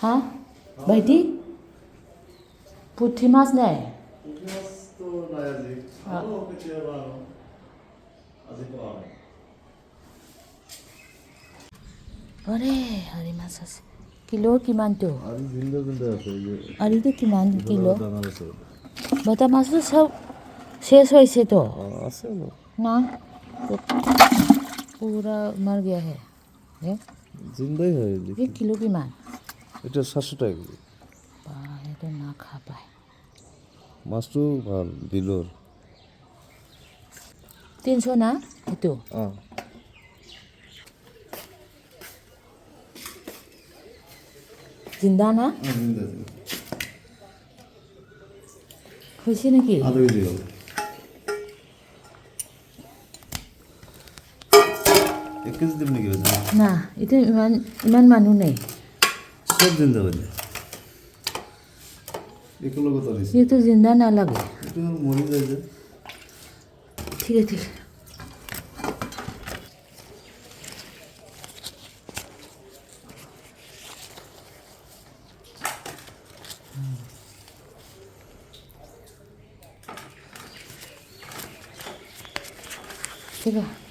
হা ভাইটি, পুঠি মাছ নাই? পুঠি মাছটো নাই আজি। আনো, কেতিয়াবা আনো, আজি পোৱা নাই। আৰে, আৰি মাছ আছে। কিলো কিমানটো? আৰু জিন্দা জিন্দা আছে এই যে। আৰিটো কিমান কিলো? ডাঙৰ আছে। বতা মাছটো চব শেষ হৈছেতো। অঁ, আছে অলপ। না, पूरा मर गया है ये। জিন্দাই হয়। ये কিলো কিমান? এটা 700 টাকা কেজি। বা, সেইটো না খা পায়। মাছটো ভাল বিলৰ। 300 না সেইটো? অঁ। জিন্দা না? জিন্দা। হৈছে নেকি? আধা কেজি হ'ল। এক কেজি দিম নেকি বাইদেউ? না, এতিয়া ইমান ইমান মানুহ নাই। চব জিন্দা বাইদেউ, একেলগত আনিছে। এইটো জিন্দা নালাগে। এইটো আৰু মৰি যায় যে। ঠিক আছে, ঠিক আছে। ঠিক আছে।